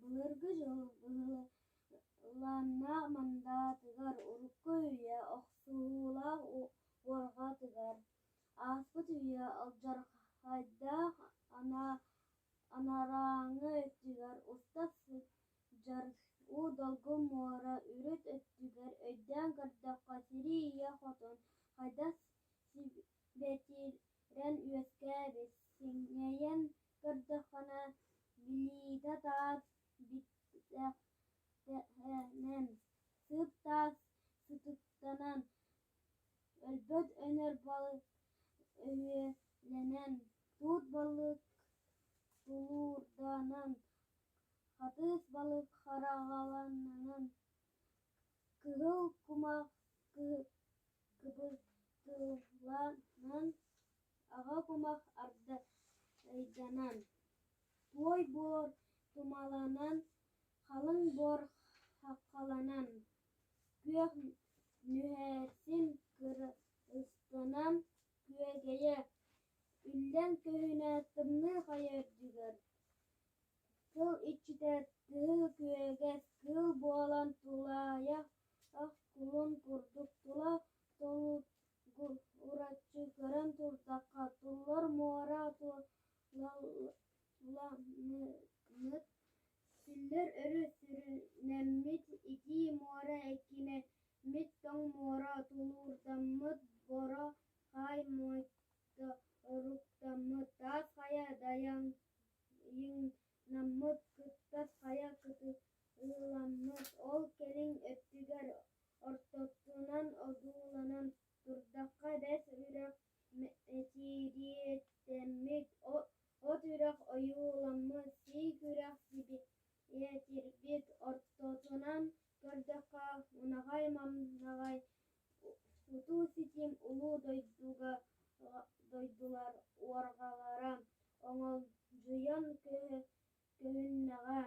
Былыргы дьыл быһылааннаах мандатыгар, урукку үйэ охсуһуулаах уорҕатыгар, ааспыт үйэ алдьархайдаах анарааҥҥы өттүгэр уста сылдьар уу долгун муора үрүт өттүгэр өйдөөн көрдөххө сири ийэ хотун хайдах сибэтирэн үөскээбит, сиҥэйэн көрдөххүнэ билиитэ таас биттэхтэнэн, сып таас сытыктанан, өлбөт өнөр балык өһүөлэнэн, туут балык тулуурданан, хатыыс балык хараҕаланан, кыһыл кумах кыбытыыланан, аҕа кумах ардайданан, туой буор тумаланан, халыҥ буор хаххаланан, күөх нүһэрсин кырыстанан күөгэйэ, үллэн көһүнэ тымныы хайа үрдүгэр Тыл иччитэ тыһы күөгэс кыыл буолан тулаайах кулун курдук тула толугураччы көрөн турдахха, туллар муора тулаламмыт, сүллэр өрүс сүрүннэммит, итии муора эккинэммит, тоҥ муора тулуурдаммыт, боро хаай моойторуктаммыт, таас хайа дайыҥнаммыт, кыттас хайа кытыыламмыт, ол кэлин өттүгэр ортотунан одууланан турдахха бэс үрэх мэтириэттэммит, от үрэх ойууламмыт, сиик үрэх сибиэтирбит, ортотунан көрдөххө унаҕай-маҥаҕай утуу-ситим улуу дойдулар уорҕалара оҥолдьуйан көһүннэҕэ,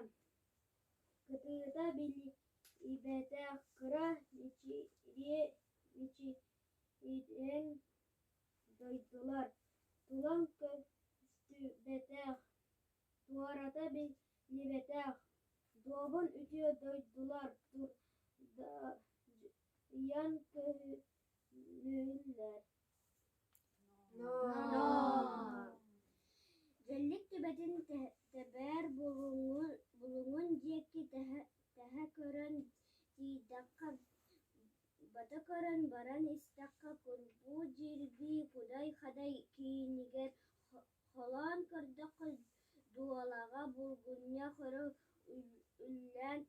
кытыыта биллибэтэх кыра мичириэн дойдулар, тулаҥ көстүбэтэх, туората биллибэтэх, дуобун үтүө дойдулар турдайан көһүннүлэр. Дьэллик түбэтин тэбээр булуҥун диэки тэһэ көрөн тиийдэххэ, бата көрөн баран истэххэ, курбуу дьирбии кудай-хадай киинигэр холоон көрдөххө, дуолаҕа булгунньах өрө үллэн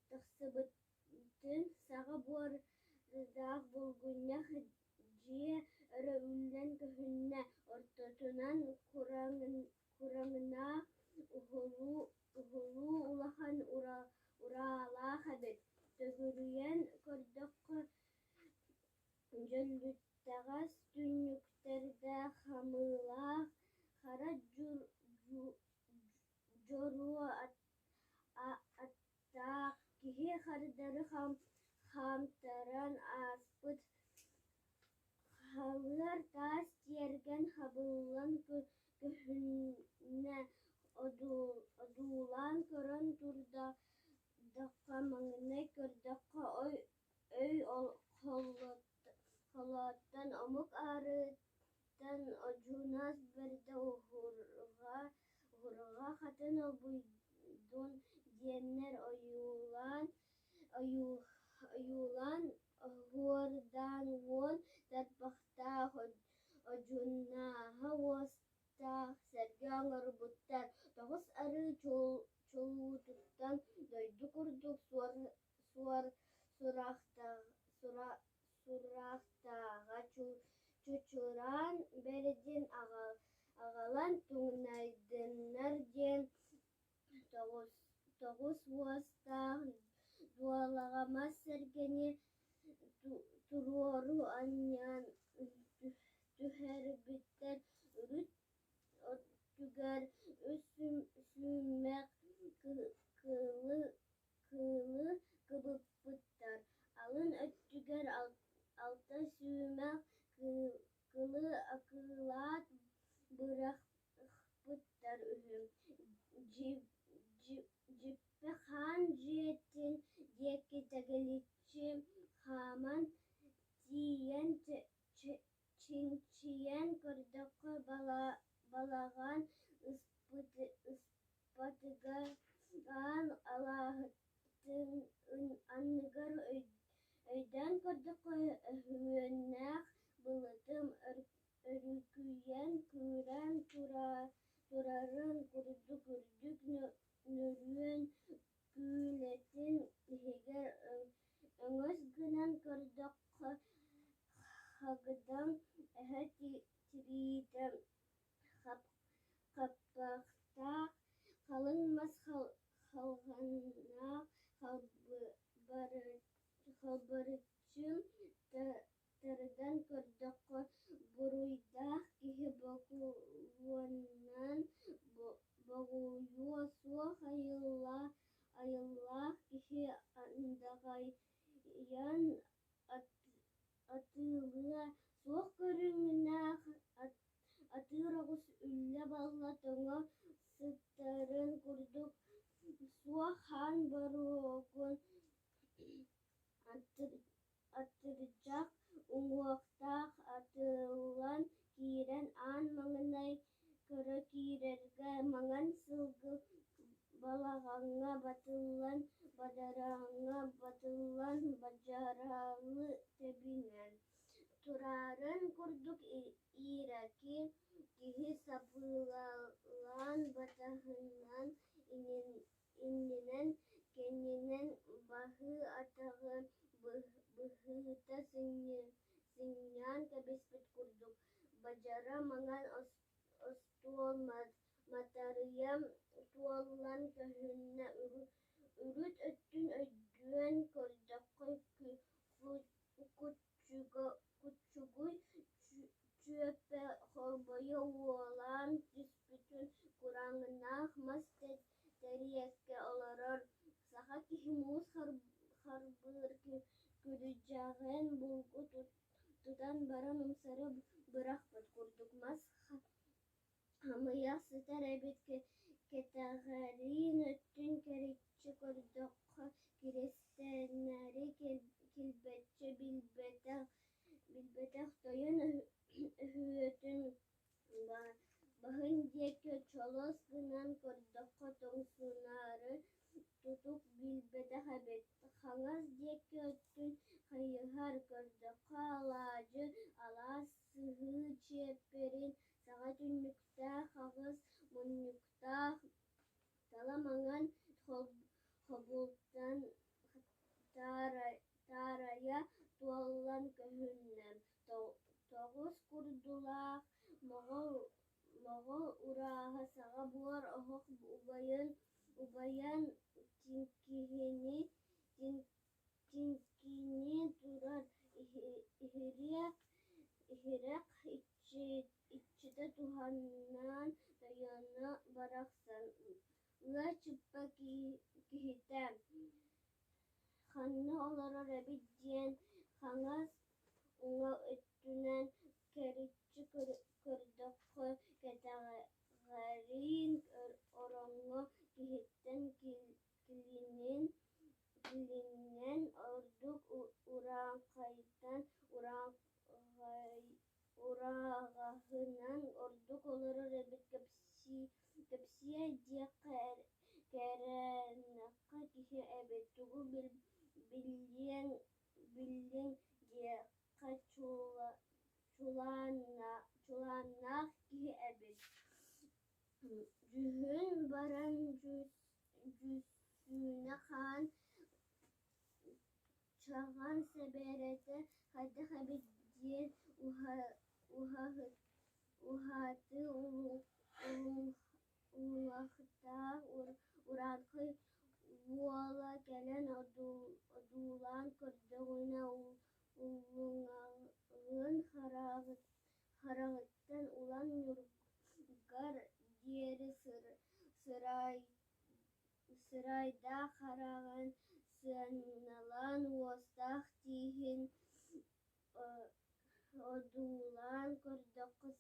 тахсыбытын саҕа буордаах булгунньах дьиэ өрө үллэн көһүннэ, ортотунан кураҥнаах уһулуу улахан ураалаах эбит, төгүрүйэн көрдөххө дьөллүттэҕэс түннүктэрдээх хамыылаах хара дьоруо аттаах киһи хардары хаамтаран ааспыт, халыар таас тиэргэн хабыллан көһүннэ, одуулаан көрөн турдахха, маҥнай көрдөххө өй холооттон омук аарыттан одьунаас бэрдэ уһурҕа хатын обуйдун диэннэр ойуулаан оһуордаан уон тарбахтаах одьунааһа уостаах сэргэ оҥорбуттар, тоҕус арыы чулуутуттан дойду курдук сурахтааҕа чучураан бэрдин аҕалан туҥнайдыннар диэн тоҕус уостаах дуолаҕа мас сэргэни туруору анньан түһэрбиттэр, үрүт өттүгэр үс сүүмэх кыылы кыбыппыттар, алын өттүгэр алта сүүмэх кылы акылаат бырахпыттар үһү. Хаан алааһын анныгар өйдөөн көрдөххө, өһүөннээх былытым өрүкүйэн күүрэн турарын курдук үрдүк нөрүөн күүлэтин иһигэр өҥөс гынан көрдөххө, хагдаҥ эһэ тириитэ хаппахтаах, халыҥ мас халҕаннаах халбарыччы тардан көрдөххө, буруйдаах киһи бокуонунан боҕуйуо суох айылаах киһи андаҕайан атыылыа суох көрүҥнээх атыыр оҕус үллэ-балла тоҥо сытарын курдук суох хаан боруогун атырдьах уҥуохтаах атыллан киирэн аан маҥнай көрө киирэргэ маҥан сылгы балаҕаҥҥа батыллан бадарааҥҥа батыллан бадьараалы тэбинэн турарын курдук иирээки киһи сабыылаан батаһынан иннинэн кэннинэн баһы-атаҕы быһыта сынньан кэбиспит курдук бадьара маҥан остуол матарыйа туолан көһүннэ. Үрүт өттүн өйдөөн көрдөххө, куччугуй чүөпэ холбойо уолан түспүтүн кураанах мас тэриэлкэ олорор саха киһи муус харбыыр күрдьэҕин булгу тутан баран умсары бырахпыт курдук мас хамыйах сытар эбит. Кэтэҕэриин өттүн кэриччи көрдөххө, кириэстэнэри килбэччи билбэтэх тойон өһүөтүн баһын диэки чолос гынан көрдөххө, тоҥсунаары тутук билбэтэх эбит. Хаҥас диэки өттүн хайыһар көрдөххө, алаадьы алаас сыһыы чиэппэрин саҕа түннүктээх аҕыс муннуктаах тала маҥан хобултан таарыйа туолан көһүннэ. Тоҕус курдулаах моҕол ураһа саҕа буор оһох убайан тиҥкинии турар. Иһирэх иччитэ туһанаан тойоно барахсан ыа чыппа киһитэ ханна олорор эбит диэн хаҥас уҥа өттүнэн кэриччи көрдөххө, кэтэҕэриин ороҥҥо киһиттэн килинэн ордук урааҥхайтан ураҕаһынан ордук олорор эбит. Кэпсиэ диэххэ кэрээннэххэ киһи эбит, тугу биллиэҥ диэххэ чулааннаах киһи эбит. Дьүһүн баран дьүсүнэ хаан чаҕан сэбэрэтэ хайдах эбит диэн уһаты уллуҥахтаах урааҥхай уола кэлэн одуулаан көрдөҕүнэ, уллуҥаҕын хараҕыттан улам ньургар диэри сырайдаах хараҕын сыаналаан, уостаах тииһин одуулаан көрдөххө,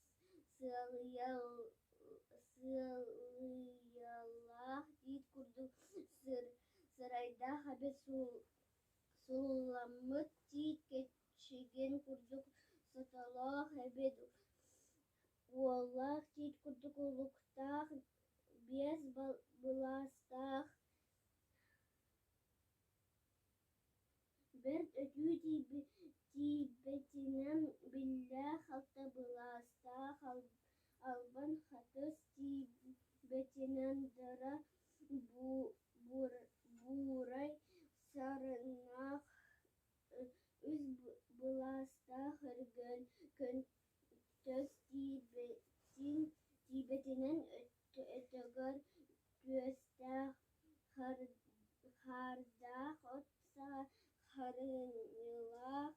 сыалыйалаах тиит курдук сырайдаах эбит. Сулламмыт тиит кэчигин курдук сотолоох эбит. Уоллаах тиит курдук улуктаах, биэс былаастаах. Көтүү тиийбэтинэн биллээх алта былаастаах, албан хатыс тиийбэтинэн дара буурай сарыннаах, үс былаастаах өргөн көнтөс тиийбэтинэн өтөгөр түөстээх, хаардаах от саҕа харынньалаах,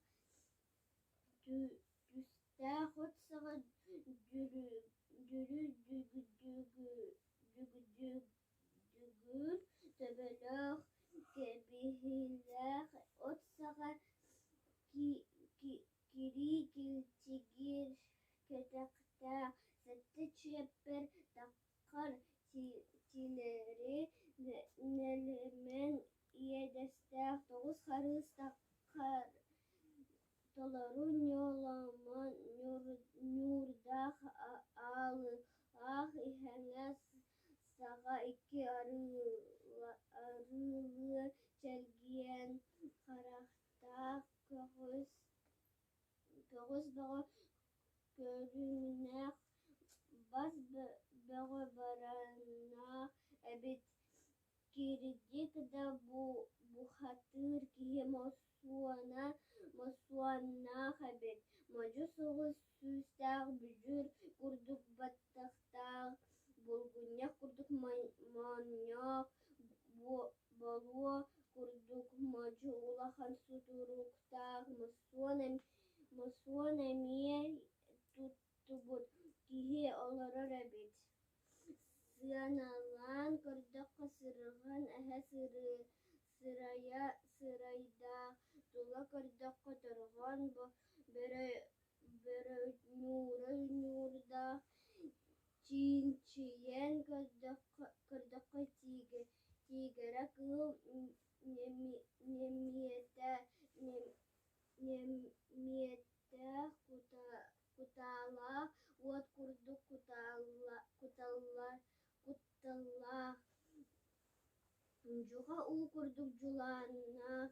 түстээх от саҕа дүрү дүгүр төбөлөөх, кэбиһиилээх от саҕа кирии килчигир кэтэхтээх, сэттэ чиэппэр таххар тилэри нэлэмэн иэдэстээх, тоҕус харыс таххар толору ньоломон ньуурдаах аалыылаах иһэҥэс саҕа икки арыылыы чэлгиэн харахтаах, көҕүс бөҕө көрүҥнээх, бас бөҕө барааннаах эбит. Кирдьик да бухатыыр киһи моссуоннаах эбит, модьу соҕус сүүстээх, бүдүр курдук баттахтаах, булгунньах курдук моонньоох, болуо курдук модьу улахан сутуруктаах, мосуон эмиэ туттубут киһи олорор эбит. Сыаналаан көрдөххө, сырҕан эһэ сырайдаах, тула көрдөххө торҕон бөрө ньуура ньуурдаах, чинчийэн көрдөххө тиигирэ кыыл нэмиэттээх, кутаалаах уот курдук кутталлаах, дьуха уу курдук дьулааннаах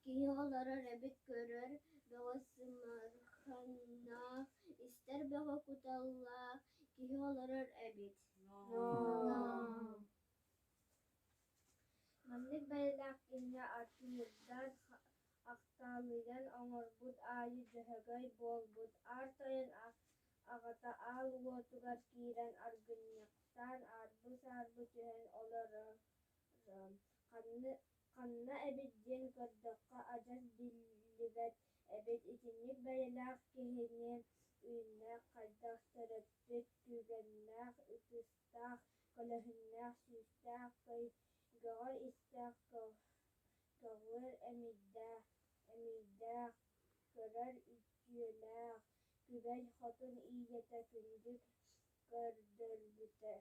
киһи олорор эбит көрөр бөҕө сымарханнаах, истэр бөҕө куталлаах киһи олорор эбит. Маннык бэйэлээх киһини атыырдар ахтаалыйан оҥорбут аайы Дьөһөгөй буолбут, Аар Тойон аҕата аал уотугар киирэн аргынньахтаан аарбы-саарбы түһэн олороро, ханна эбит диэн көрдөххө адьас биллибэт эбит. Итинник бэйэлээх киһини үүннээх хайдах төрөппүт күүгэннээх ытыстаах, көлөһүннээх сүүстээх, көйгөҕөр истээх, көҕүөр эмиийдээх, көрөр үтүөлээх Күбэй Хотун ийэтэ күндү көрдөрбүтэ.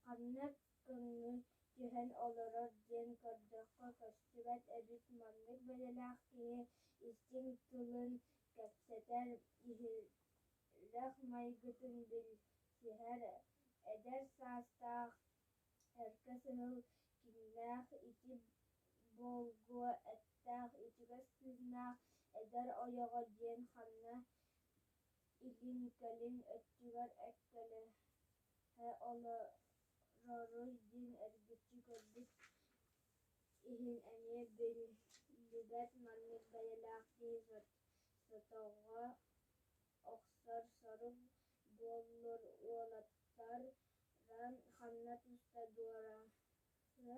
Ханна көҥү түһэн олорор диэн көрдөххө көстүбэт эбит. Маннык бэйэлээх киһи истиҥ тылын кэпсэтэр, иһирэх майгытын билсиһэр, эдэр саастаах эргэ сыһыл киҥнээх, ити болгуо эттээх, ичигэс тыыннаах эдэр ойоҕо диэн ханна илин-кэлин өттүгэр эккэлэһэ олороруй диэн эргиччи көрбүт иһин эмиэ биллибэт. Маннык бэйэлээх киһи сотоҕо охсор сорук буоллур уолаттара ханна туста дуораһы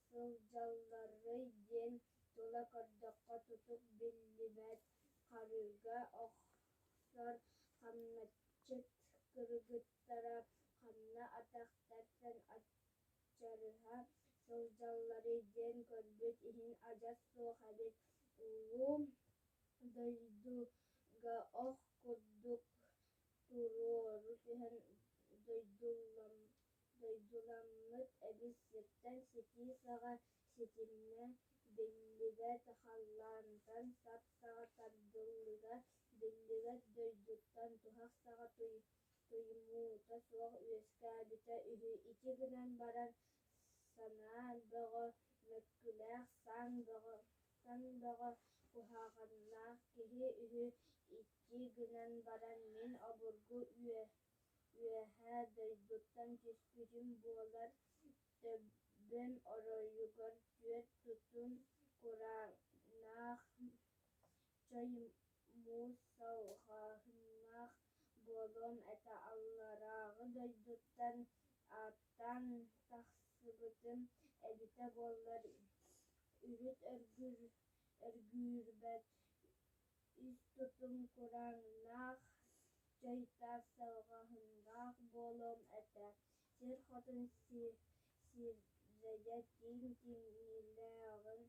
сылдьалларый диэн тула көрдөххө тутук биллибэт, харыыга охсор хамначчыт кыргыттара ханна атах тэпсэн аччарыһа сылдьалларый диэн көрбүт иһин адьас суох эбит. Улуу дойдуга ох курдук туруору түһэн дойдуламмыт эбит, сиртэн ситии саҕа ситимэ биллибэт, халлаантан сап саҕа тардыллыга биллибэт дойдуттан туһах саҕа туймуута суох үөскээбитэ үһү. Ити гынан баран санаа бөҕө, мөккүлээх саан бөҕө Барахсан бөҕө куһаҕаннаах киһи үһү, иччи гынан баран мин обургу үөһээ дойдуттан түспүтүм буоллар, төбөм оройугар түөрт тутум кураанах чой муус салҕааһыннаах буолуом этэ, алларааҕы дойдуттан ааттаан тахсыбытым эбитэ буоллар, үрүт өргүүрбэт үс тутум кураанах чой таас салҕааһыннаах буолуом этэ, сир хотун сирэйэ тииҥ тиҥилэҕин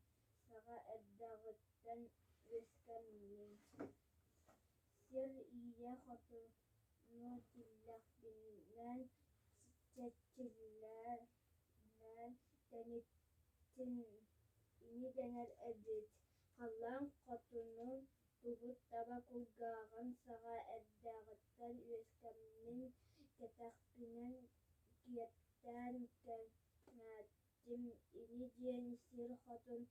саҕа эрдэҕиттэн үөскэммин, сир ийэ хотуну тилэхпинэн чэччилээн тэниттим ини дэнэр эбит, халлаан хотуну тугут таба кулгааҕын саҕа эрдэҕиттэн үөскэммин, кэтэхпинэн киэптээн кэҥэттим ини диэн сир хотун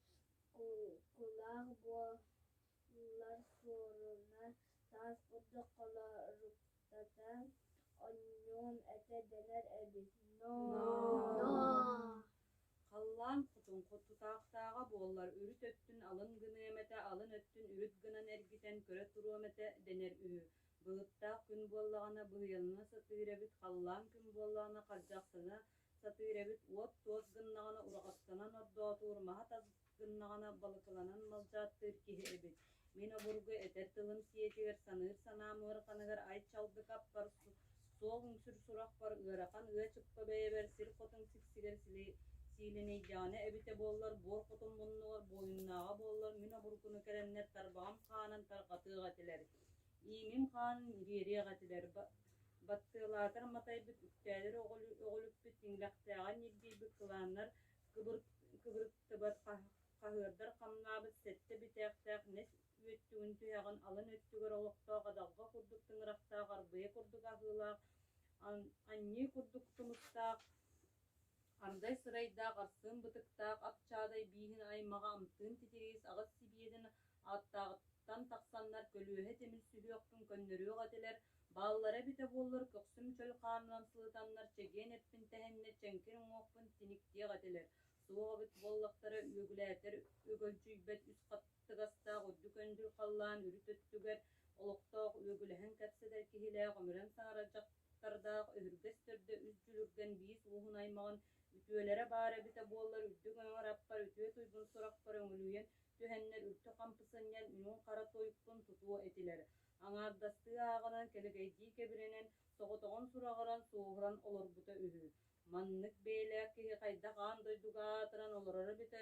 кулаах буолар суоруна таас курдук холоруктата оонньуом этэ дэнэр эбит Ноо! Халлаан хотун тутаахтааҕа буоллар үрүт өттүн алын гыныам этэ, алын өттүн үрүт гынан эргитэн көрө туруом этэ дэнэр үһү. Былыттаах күн буоллаҕына быһыйалана сатыыр эбит, халлаан күн буоллаҕына хардьахсана сатыыр эбит, уот туос гыннаҕына ураҕастанан ордоотуур, маһа тас гыннаҕына балыкыланан малдьааттыыр киһи эбит. Мин обургу этэр тылым сиэтигэр, саныыр санаам ыараханыгар ай чалдык аппар, суол үҥсүр сурахпар, ыарахан ыа чыппа бэйэбэр сир хотун сиксигэр сиилэнэйдэҕинэ эбитэ буоллар, буор хотун муннугар буойуннааҕа буоллар, мин обургуну кэлэннэр тарбаҕым хаанын тарҕатыах этилэр, иимим хаанын ириэриэх этилэр, баттыалаатар матайбыт, үктээлэр өҕүлүппүт, тиҥилэхтээҕэр ньиргийбит кылааннар кыбырыктыбат хаһыардар хамнаабыт сэттэ бүтээхтээх нэс үөттүгүн түһэҕин алын өттүгэр олохтоох адалҕа курдук тыҥырахтаах арбыйа курдук аһыылаах, анньыы курдук тумустаах, ардай сырайдаах, арсыын бытыктаах ап-чаадай бииһин аймаҕа амтыын титириис аҕыс сибиэтин ааттааҕыттан тахсаннар көлүөһэ тимир сүһүөхпүн көннөрүөх этилэр, бааллара эбитэ буоллар көхсүм чөл хаанынан сылытаннар чэгиэн эппин тэһэннэр чэҥкир уҥуохпун тиниктиэх этилэр, суох эбит буоллахтара үөгүлээтэр өгөлдьүйбэт үс хаттыгастаах үрдүк өндүр халлаан үрүт өттүгэр олохтоох үөгүлэһэн кэпсэтэр киһилээх өмүрэн саҥарар дьахтардаах өһүргэс төрдө үс дьүлүргэн биис ууһун аймаҕын үтүөлэрэ баар эбитэ буоллар үрдүк өҥөр аппар үтүө туйгун сурахпар өҥүлүйэн түһэннэр үлтү хампы сынньан үрүҥ хара тойукпун тутуо этилэр. Аҥаардастыы ааҕынан кэлэгэйдии кэбирэнэн, соҕотоҕун сураҕыран, суоһуран олорбута үһү. Маннык бэйэлээх киһи хайдах аан дойдуга аатыран олороро эбитэ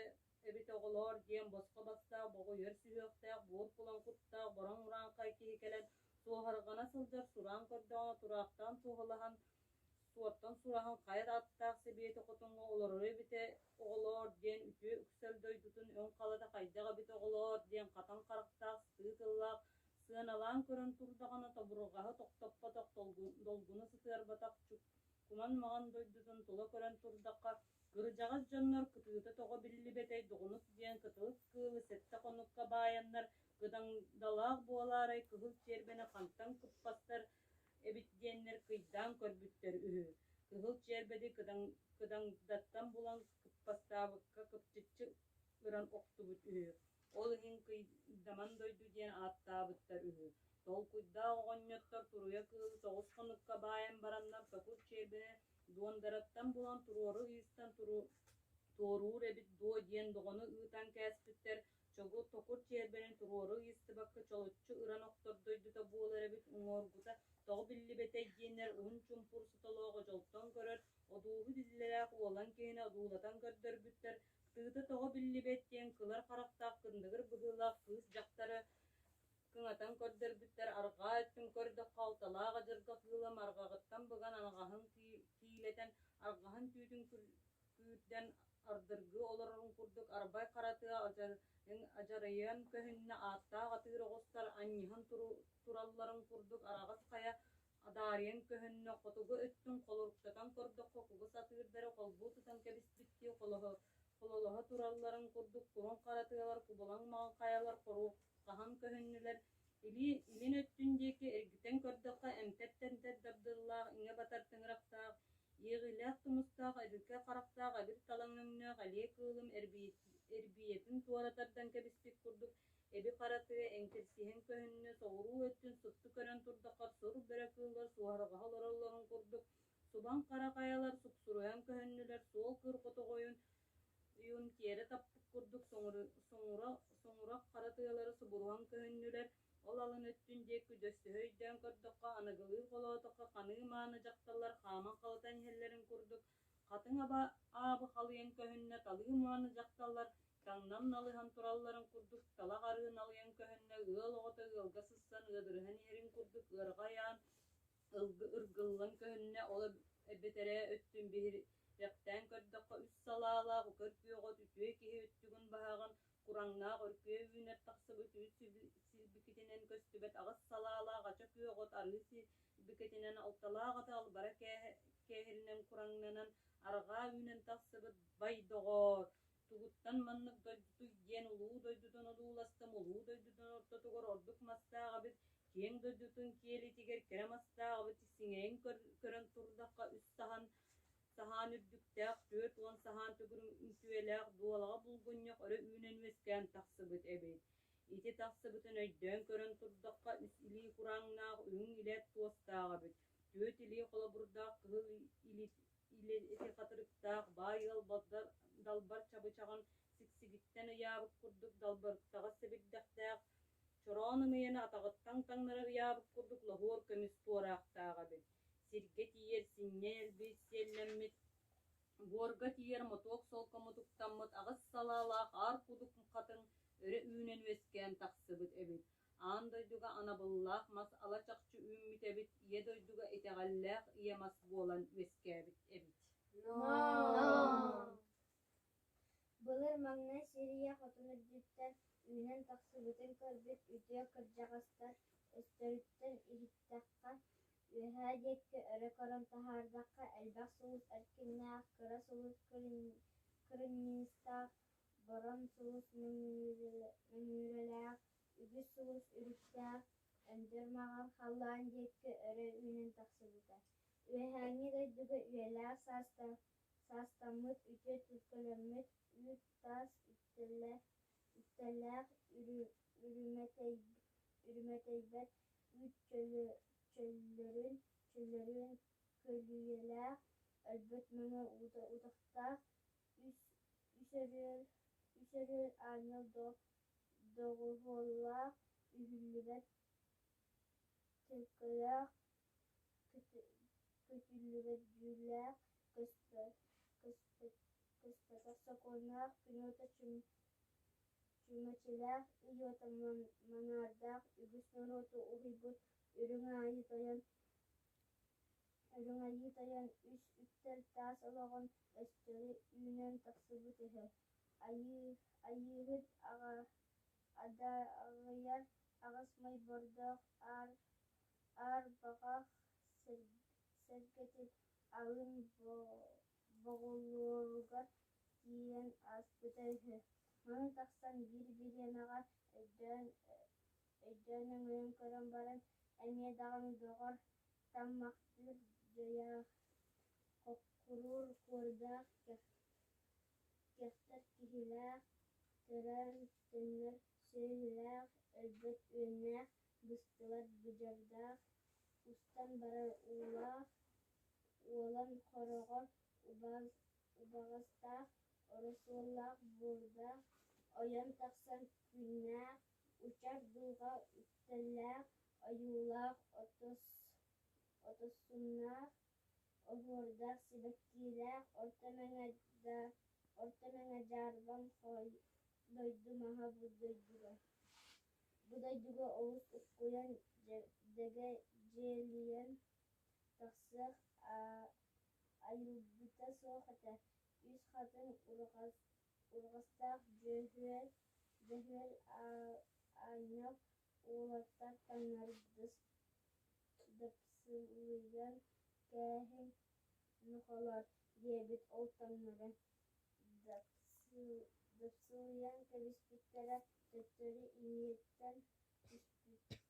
эбит оҕолоор диэн босхо бастаах боҕуйар сүһүөхтээх буор кулан куттаах бороҥ урааҥхай киһи кэлэн суоһарҕана сылдьар сураан көрдөҕүнэ тураахтаан туоһулаһан суортан сураһан хайа да аттаах сэбиэти хотоҥҥо олороро эбитэ оҕолоор диэн үтүө үксэл дойдутун өҥ халата хайдах эбит оҕолоор диэн хатан харахтаах сытыы тыллаах сыаналаан көрөн турдаҕына тобурҕаһы тохтоппотох долгуну сытыарбатах куман маҕан дойдутун тула көрөн турдахха кырдьаҕас дьоннор кытыыта тоҕо биллибэтэй доҕунук диэн кытылык кыылы сэттэ хонукка баайаннар кыдаҥдалаах буолаарай кыһыл чиэрбэни хантан кыппастар эбит диэннэр кыйдаан көрбүттэр үһү. Кыһыл чиэрбэни кыдаҥдаттан булан кыппастаабыкка кыпчыччы ыран охтубут үһү. Ол иһин Кыйдаман дойду диэн ааттаабыттар үһү. Толкуйдаах оҕонньоттор туруйа кыылы тоҕус хонукка баайан бараннар токур чиэрбэни Дуондараттан булан туруору ыйыстан туоруур эбит дуо диэн доҕону ыытан кээспиттэр Чогу токур чиэрбэнин туруору ыйыстыбакка чолоччу ыран охтор дойдута буолар эбит уҥуоргута тоҕо биллибэтэй диэннэр уһун чуумпур сотолоох одьолтон көрөр, одууһу биллэлээх уолан киһини одуулатан көрдөрбүттэр, тыыта тоҕо биллибэт диэн кылар харахтаах кындыгыр быһыылаах кыыс дьахтары кыҥатан көрдөрбүттэр, арҕаа өттүн көрдөххө алталаах адьырҕа кыыла марҕаҕыттан быган анаҕаһын киилэтэн, арҕаһын түүтүн күүрдэн ардыргыы олорорун курдук арбай хара тыа адьарайан көһүннэ ааттаах атыыр оҕустар анньыһан туралларын курдук араҕас хайа адаарыйан көһүннэ, хотугу өттүн холоруктатан көрдөххө кугас атыырдары холбуу тутан кэбиспиттии хололоһо туралларын курдук куруҥ хара тыалар кубалаҥ маҕан хайалар хоруоххаһан көһүннүлэр. Илин өттүн диэки эргитэн көрдөххө, эмтэр-тэмтэр дабдыллаах, иҥэ батар тыҥырахтаах, иэҕиилээх тумустаах, эбикэ харахтаах эбир талаҥ өҥнөөх элиэ кыылым эрбийэтин туора тардан кэбиспит курдук эби хара тыа эҥкирсиһэн көһүннэ, соҕуруу өттүн супту көрөн турдахха сур бөрө кыыллар суоһарҕаһа олороллорун курдук субан хара хайалар суксуруйан көһүннүлэр, суол кыыр хотоҕойун тиэрэ таппыт курдук соҥурах хара тыалары субуруһан көһүннүлэр, ол алын өттүн диэки дьөссөһө өйдөөн көрдөххө, аныгылыы холоотоххо ханыы мааны дьахталлар хааман халытан иһэллэрин курдук, хатыҥ аабы халыйан көһүннэ, талыы мааны дьахталлар таҥнан налыһан туралларын курдук талах арыы налыйан көһүннэ, ыал оҕото ыалга сыссан ыадырыһан иһэрин курдук ыарҕа айаан ыргыллан көһүннэ, ол эбэтэрээ өттүн биһирэхтээн көрдөххө, үс салаалаах укар күөх от үтүө киһи өттүгүн баһаҕын кураҥнаах өркүө үүнэр тахсыбыт үүт силбикитинэн көстүбэт аҕыс салаалаах ача күөх от арыы силбикитинэн алталаах аты албара кээһиринэн кураҥнанан арҕаа үүнэн тахсыбыт бай доҕоор, тугуттан маннык дойдутуй диэн улуу дойдутун одууластым, улуу дойдутун ортотугар ордук мастаах эбит, киэҥ дойдутун киэлитигэр кэрэ мастаах эбит, сиҥэйин көрөн турдахха үс саһан Саһаан үрдүктээх, 40 саһаан төгүрүмтүөлээх дуолаҕа булгунньах өрө үүнэн үөскээн тахсыбыт эбит. Ити тахсыбытын өйдөөн көрөн турдахха, үс илии курааҥнаах үрүҥ илээт туостаах эбит, түөрт илии холобурдаах кыһыл илити хатырыктаах баай ыал далбар чабычаҕын сиксигиттэн ыйаабыт курдук далбарыктаҕас сэбирдэхтээх, чороон ымыйаны атаҕыттан таҥнары ыйаабыт курдук лоһуор көмүс туораахтаах эбит. Сиргэ тиийэр синньэ элбии сиэллэммит, буорга тиийэр мотуок солко мутуктаммыт аҕыс салаалаах аар кудук хатыҥ өрө үүнэн үөскээн тахсыбыт эбит. Аан дойдуга анабыллаах мас ала чахчы үүммүт эбит, ийэ дойдуга итэҕэллээх ийэ мас буолан үөскээбит эбит. Былыр маҥнай Сирийэ хотун үрдүттэн үүнэн тахсыбытын көрбүт үтүө кырдьаҕастар өстөрүттэн иһиттэххэ, үөһээ диэки өрө көрөн таһаардахха элбэх сулус эркиннээх, кыра сулус кырынньыыстаах, бороҥ сулус мөҥүрэлээх, үгүс сулус үрүттээх, өндөр маҕан халлаан диэки өрө үүнэн тахсыбыта. Үөһээҥҥи дойдуга үйэлээх саастаммыт, үтүө төлкөлөммүт, үүт-таас үктэллээх, үрүмэтэйбэт үүт чөллөрүн, чөллөрүөн көлүйэлээх, өлбөт мэҥэ утахтаах, үс өрүөл аанньал доҕуһуоллаах, үһүллүбэт төлкөлөөх, көтүллүбэт дьүүллээх, көспөтөх сокуоннаах, күн уота чүмэчилээх, ый уота манаардаах, үгүс норуоту уһуйбут Үрүҥ Айыы Тойон үс үктэл таас олоҕун өстөрү үүнэн тахсыбыт үһү. Айыыһыт адаҕыйар аҕыс мойбордоох аар баҕах сэргэтин алын боҕуллуоругар тиийэн ааспыта үһү. Маны тахсан биир бириэмэҕэ өйдөөн өҥөйөн көрөн баран, эмиэ даҕаны доҕор, таммахтыыр дьайаах, хоккуруур куордаах, кэхтэр киһилээх, төрөөн төннөр сүөһүлээх, өлбөт үөннээх, быстыбат быдьардаах, устан барар уулаах, уолан хороҕор убаҕастаах, оросуоллаах буордаах, ойон тахсан күннээх, учар дулҕа үктэллээх, ойуулаах отоссуннаах, оһуордаах сибэккилээх Орто Мэҥэ Дьаарбаҥ дойду маһа бу дойдуга олус уккуйан дэгэдьилийэн тахсыах айылгыта суох этэ, үс хатыҥ урҕастаах Дьөһүөл аанньал уолаттар таҥнары дапсылыйан кээһиҥ нохолоор диэбит, ол таҥнары Дапсылыйан кэбиспиттэрэ төттөрү иҥиэттэн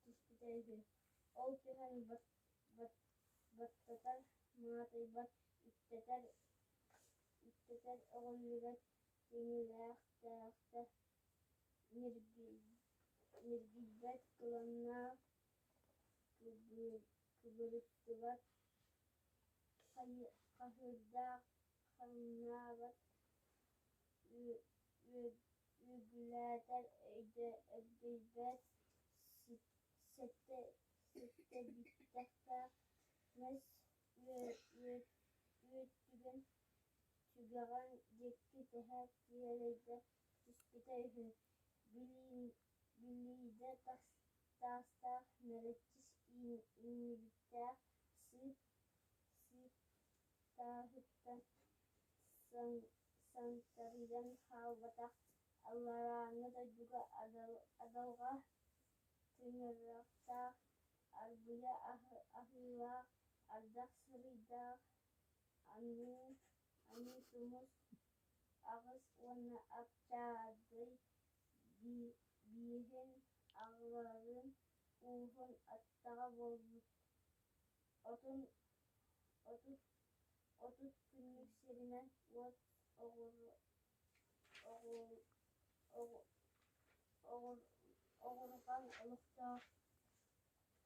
түспүтэ үһү. Ол түһэн баттатар маатыйбат, үктэтэр өҕүллүбэт тиҥилэхтээхтэ ньиргийбэт кыланнаах, кыбырыктыбат хаһыырдаах, хаҥнаабат, үөгүлээтэр өгдөйбөт, сэттэ биттэхтээх мас үөттүгэн түгэҕин диэки тэһэ киэлэйдэ түспүтэ үһү. Билиидэ таастаах нэлэччи иҥнибиттээх, сыып тааһыттан саҥтарыйан хаалбатах, алларааҥҥы дойдуга адалҕа тыҥырахтаах, арбыйа аһыылаах, ардах сырыйдаах, аныы тумус аҕыс уонна ап-чаадай бииһин аҕаларын ууһун аттаҕа буолбут 30 күннүк сиринэн уот оҕурҕан олохтоох,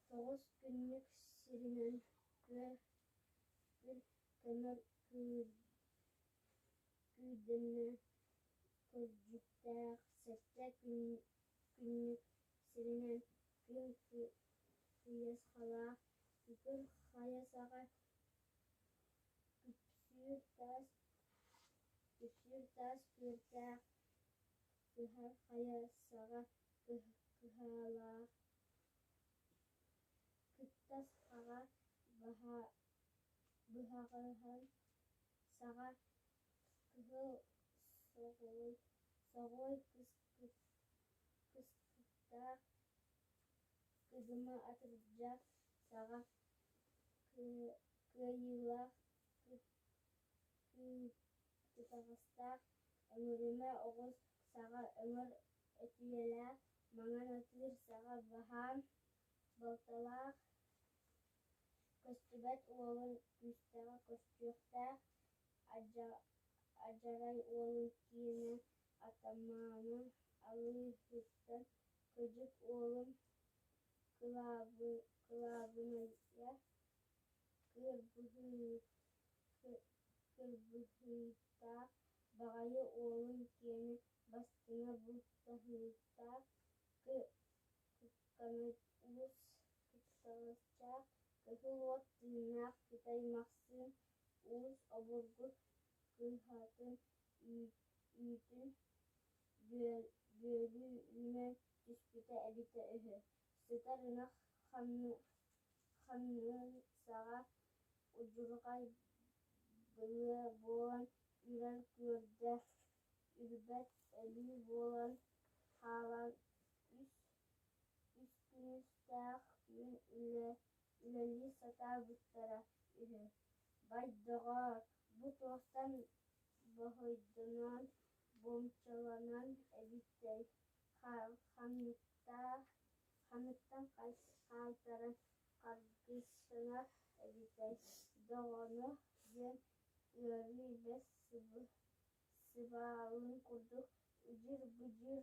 9 күннүк сиринэн күр көмөр күүгэнэ күрдьүктээх, 7 күннүк сиринэн күн кыйасхалаах, күкүр хайа саҕа күпсүүр таас күөртээх, кыһар хайа саҕа кыһаалаах, кыттас хаҕа быһаҕаһын саҕа кыһыл соҕуой кыскыктаах, кыдыма атырдьах саҕа кыайыылаах кытаҕастаах, өҥүрүмэ оҕус саҕа өҥөр өтүйэлээх, маҥан атыыр саҕа баһаам балталаах, көстүбэт уолун күстэҕэ көстүөхтээх, Адьарай уолун киэнэ атамаана Алыһыттан, Кыдьык уолун кылаабынайа Кырбыһыытаах Баҕайы уолун киэнэ бастыҥа бултаһыытаах Кыкканай Уус Кыттаҕасчаах, Кыһыл уот тыыннаах Кытай Махсыын Уус обургу кыһатын үүтүн бүөлүү үүнэн түспүтэ эбитэ үһү. Сытар ынах ханнын саҕа удьурҕай быа буолан үрэр күөрдэ, үрбэт өлүү буолан хаалан үс күнүстээх түүн үлэлии сатаабыттара үһү. Бай, доҕоор, бу туохтан боһойдонон, буомчаланан эбитэй, ханныктан хаайтаран харгыстанар эбитэй, доҕоно диэн ыарыы бэс сыбаалын курдук ыдьыр-быдьыр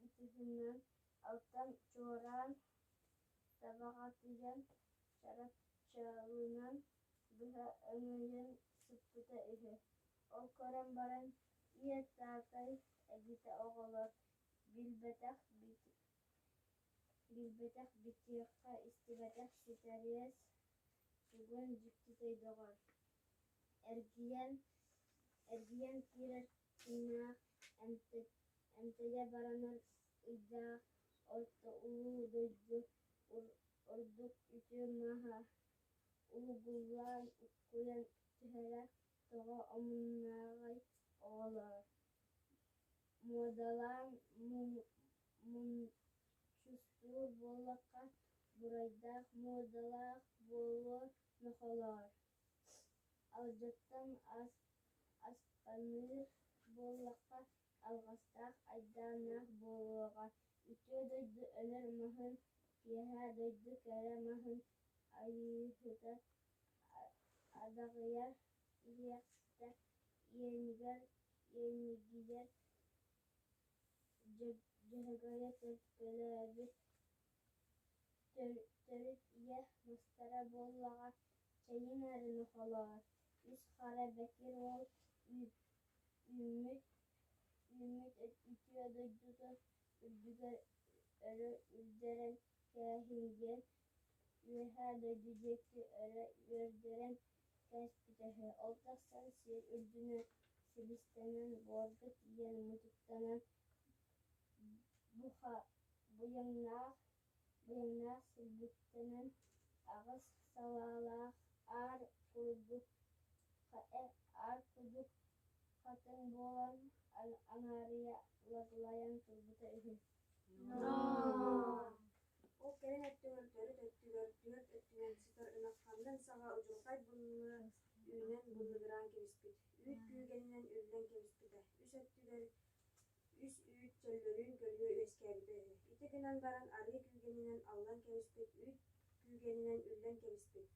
ытыһынан алтан чуораан табаҕатыйан чарапчыланан быһа өҥөйөн сыппыта үһү. Ол көрөн баран, ийэ таатай эбитэ оҕолор, билбэтэх битиэхэ, истибэтэх ситэриэс тугун дьиктитэй доҕор. Эргийэн киирэр күннээх, эмтэйэ баранар ыйдаах Орто Улуу дойду ордук үтүө маһа угуллан уккуйан түһэрэ тоҕо омуннааҕый оҕолоор, муодалаан мунчустуур буоллахха, бурайдаах муодалаах буолуо нохолоор, алдьаттан аспаныыр Буоллахха алҕастаах, айдааннаах буолуоҕа, үтүө дойду өлөр маһын, киэһээ дойду кэрэ маһын Айыыһыта адаҕыйар иһиэхситэ иэнигэр иэнигийэр Дьөһөгөйө төлкөлөөбүт төрүт ийэ мастара буоллаҕа, чэйиҥ эрэ нохолоор, үс хара бэкир уол үүммүт үүммүт үтүө дойдутун үрдүгэр өрө үрдэрэн кээһиҥ диэн Үөһээ дойду диэки өрө үөрдэрэн кээспитэ үһү, ол тахсан сир үрдүнэн силистэнэн, буорга тиийэн мутуктанан, быйаҥнаах быйаҥнаах силбиктэнэн, аҕыс салаалаах аар кудук хатыҥ буолан аҥаарыйа лаглайан турбута үһү. Ол кэлин өттүгэр төрүт өттүгэр түөрт өттүнэн сытар ынах ханнын саҕа удьурхай буллура үүнэн быллыгыраан кэбиспит, үүт күүгэнинэн үллэн кэбиспитэ, үс өттүгэр үс үүт чөллөрүүн көлүө үөскээбитэ үһү. Ити гынан баран арыы күүгэнинэн аллан кэбиспит, үүт күүгэнинэн үллэн кэбиспит.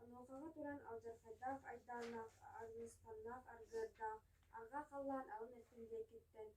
Онуохаҕа туран алдьархайдаах айдааннаах, арыысханнаах аргыардаах, арҕаа халлаан алын өттүн диэкиттэн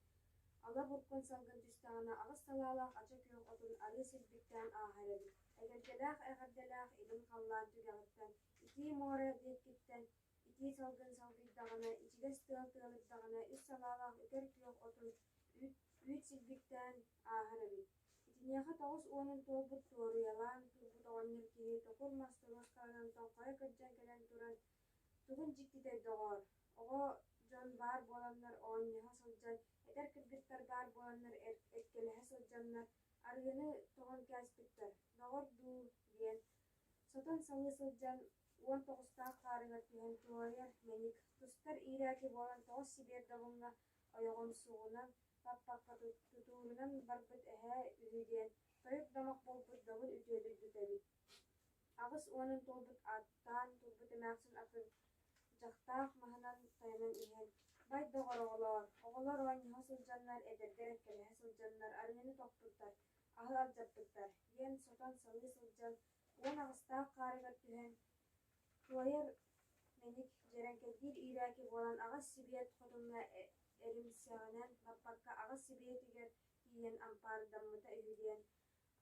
Ала буркун салгын түстэҕинэ аҕыс салаалаах ача күөх отун арыы силбиктээн ааһар эбит. Эгэлгэлээх эҕэрдэлээх илин халлаан түгэҕиттэн, итии муора диэкиттэн итии салгын салгыйдаҕына, ичигэс тыал тыалырдаҕына үс салаалаах үкэр күөх отун үүт, үүт силбиктээн ааһар эбит. Итиниэхэ 90-ун туолбут туоруйалаан турбут оҕонньор киһи токур мас торуоскаланан тоҥхойо кырдьан кэлэн туран Тугун дьиктитэй доҕоор, оҕо дьон баар буоланнар оонньоһо сылдьан, эдэр кыргыттар баар буоланнар эккэлэһэ сылдьаннар арыгыны тоҕон кээспиттэр, доҕор дуу диэн сотон салыы сылдьан 19-таах хаарыгар түһэн туойар мэник, тустар иирээки буолан тоҕус сибиэр добуҥҥа ойоҕомсугунан баппакка тутуурунан барбыт эһээ үһү диэн тойук домох буолбут добун үтүө дойдута эбит. 80-ун туолбут ааттаан турбут эмээхсин атын дьахтаах маһынан тайанан иһэн, «Бай доҕор оҕолоор, оҕолор оонньоһо сылдьаннар, эдэрдэр эккэлэһэ сылдьаннар арыгыны тохпуттар, аһы алдьаппыттар» диэн сотон салыы сылдьан 18-таах хаарыгар түһэн, туойар мэник дьэрэҥкэйдиир иирээки буолан аҕыс сибиэт хотуҥҥа эримсэҕинэн баппакка аҕыс сибиэтигэр тиийэн ампаардаммыта үһү диэн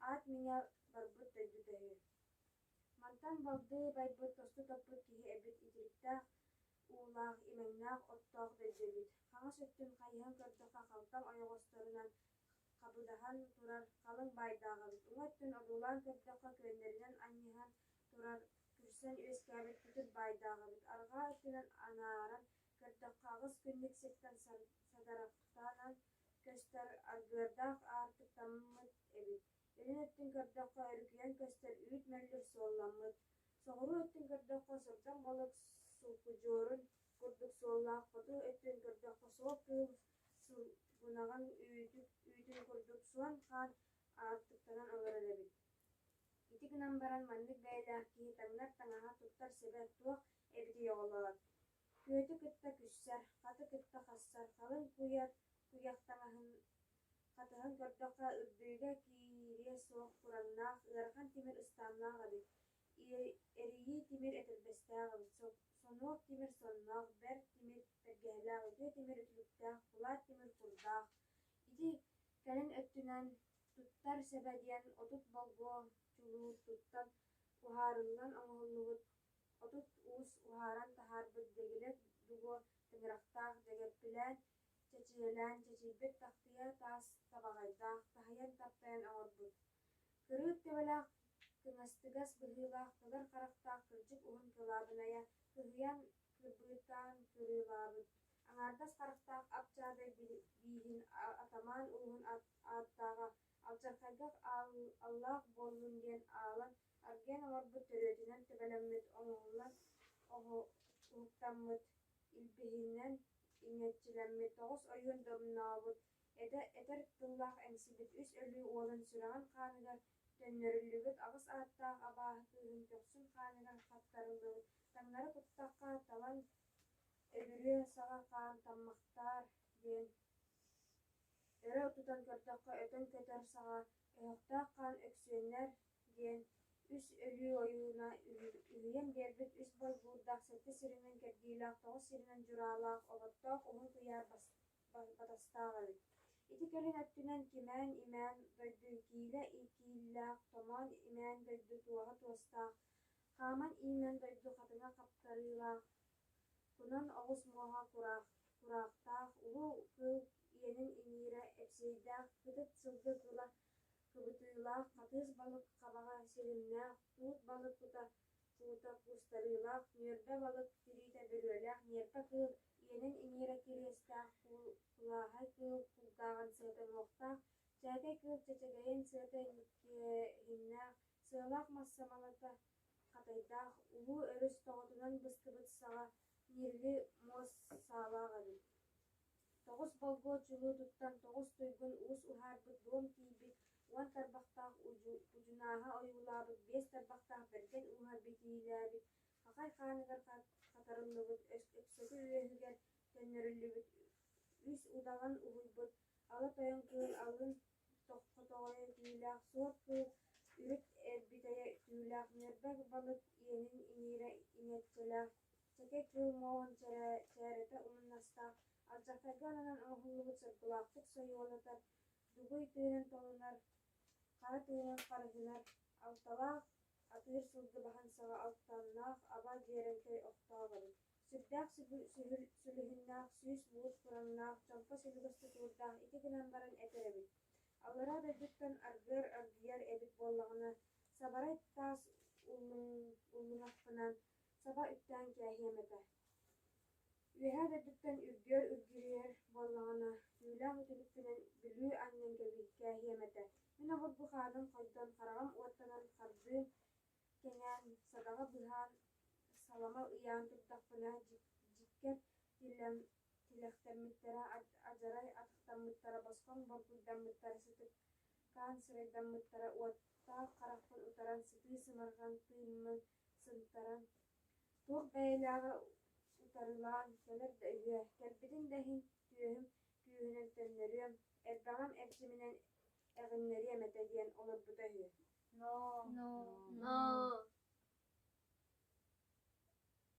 аат миҥэ барбыт дойдута үһү. Мантан балды байбыт тосту топпут киһи эбит итириктээх уулаах, имэҥнээх оттоох дойду эбит. Хаҥас өттүн хайыһан көрдөххө халтаҥ ойоҕосторунан хабыдаһан турар халыҥ баайдаах эбит. Уҥа өттүн одуулаан көрдөххө күөннэринэн анньыһан турар күрсэн үөскээбит күтүр баайдаах эбит. Арҕаа өттүнэн анааран көрдөххө аҕыс күннүк сиртэн садарахтанан көстөр аргыардаах аартыктаммыт эбит. Илин өттүн көрдөххө өрүкүйэн көстөр үүт мөллүр суолламмыт. Соҕуруу өттүн көрдөххө сырдам балык сулкудьуорун курдук суоллаах, хоту өттүн көрдөххө суол кыыл сылгынаҕын үүтүн курдук суон хаан аартыктанан олорор эбит. Ити гынан баран маннык бэйэлээх киһи таҥнар таҥаһа, туттар сэбэ туох эбитий оҕолоор? Күөтү кытта күссэр, хаты кытта хассар, халыҥ куйах таҥаһын хатыһан көрдөххө, ырдыыга киириэ суох кураҥнаах, ыарахан тимир ыстааннаах эбит, эрийии тимир этэрбэстээх эбит, сонуок тимир сонноох, бэрт тимир бэргэһэлээх, үтүө тимир үтүлүктээх, кулаат тимир курдаах. Ити кэлин өттүнэн туттар сэбэ диэн 30 болгуо чулуур туттан уһаарыллан оҥоһуллубут 30 уус уһааран таһаарбыт дэгилэт дугуо тыҥырахтаах дэгэппилээн чэчийэлээн чэчийбит тахтыйа таас табаҕайдаах, таһыйан таптайан оҥорбут. Кырыыт төбөлөөх кыҥастыгас быһыылаах кылар харахтаах кырдьык уһун кылаабынайа кыһыйан кырбыытаан кырыылаабыт, аҥаардас харахтаах ап-чаадай бииһин атамаан ууһун ааттааҕа алдьархайга аллаах буоллун диэн аалан аргыйан олорбут төрүөтүнэн төбөлөммүт, оҥоһуллан уһуктаммыт, илбиһинэн иҥэччилэммит, тоҕус ойуун домнообут, этэр тыллаах эҥсибит үс өлүү уолун сүрэҕин хааныгар төннөрүллүбүт аҕыс ааттаах абааһы кыыһын көхсүн хааныгар хаттарыллыбыт, таҥнары куттахха талан өлөрүө саҕа хаан таммахтаар диэн өрө тутан көрдөххө өтөн көтөр саҕа өһөхтөөх хаан Өксүөннэр диэн үс өлүү ойууна үһүйэн биэрбит үс борбуурдаах, сэттэ сиринэн кэрдиилээх, тоҕус сиринэн дьураалаах, оботтоох уһун куйаар батастаах эбит. Ити кэлин өттүнэн кимээн-имээн дойду киилэ кииллээх, томоон-имээн дойду туоһа туостаах, хааман-иимэн дойду хатыҥа хаптарыылаах, кунан оҕус муоһа кураахтаах, улуу кыыл иэнин иҥиирэ эпсиэйдээх, кытыт сылгы кыла кыбытыылаах, хатыыс балык хабаҕа силимнээх, туут балык кута куута куустарыылаах, ньүөрбэ балык тириитэ бөрүөлээх, ньиэрпэ кыыл иэнин иҥиирэ кириэстээх, кулааһай кыыл кулгааҕын сыата уҥуохтаах, чээкэй кыыл чэчэгэйин сыата иҥкиэһиннээх, сыалаах мас самалата хатайдаах, улуу өрүс тоҕотунан быстыбыт саҕа ньирили муос саалаах эбит. Тоҕус болгуо чулуу туттан, тоҕус туйгун уус уһаарбыт буом тиийбит, уон тарбахтаах удьунааһа ойуулаабыт, биэс тарбахтаах бэргэн ууһа битиилээбит, хахай хааныгар хатарыллыбыт, өксөкү үөһүгэр төннөрүллүбүт, үс удаҕан уһуйбут, ала тойон кыыл алын хотоҕойо түүлээх, суор кыыл үрүт эрбитэйэ түүлээх, ньүрбэ балык иэнин иҥиирэ иҥэччэлээх, чэкэ кыыл муоһун чээрэтэ умнастаах, алдьархайга ананан оҥоһуллубут соргулаахтык сойуолатар, дугуй тыынын толунар, хара тыынын харыһынар, алталаах атыыр сылгы баһын саҕа алтаннаах аба дьиэрэҥкэй охтоох эбит. Сүрдээх сүлүһүннээх, сүүс буут кураҥнаах, чомпо сүлүгэс тутуурдаах ити гынан баран этэр эбит: Аллараа дойдуттан аргыар аргыйар эбит буоллаҕына, сабарай таас уллуҥахпынан саба үктээн кээһиэм этэ. Үөһээ дойдуттан үргүөр үргүрүйэр буоллаҕына, түүлээх үтүлүкпүнэн Бүлүү анньан кээһиэм этэ. Мин обургу хааным хойдон, хараҕым уоттанан, хардыым кэҥээн, садаҕа быһаан, салама ыйаан турдахпына, дьиккэр тилэхтэммиттэрэ, адьарай атахтаммыттара, босхоҥ борбуйдаммыттара, сытыкаан сырайдаммыттара, уоттаах харахпын утаран, сытыы сымарҕан тыыммын сынтаран, туох бэйэлээҕи утарылаан кэлэр да үһүө, кэлбитин да иһин түөһүм күүһүнэн төннөрүөм, эрбэҕим эрчиминэн эҕиннэриэм этэ диэн олорбута үһү. No. No.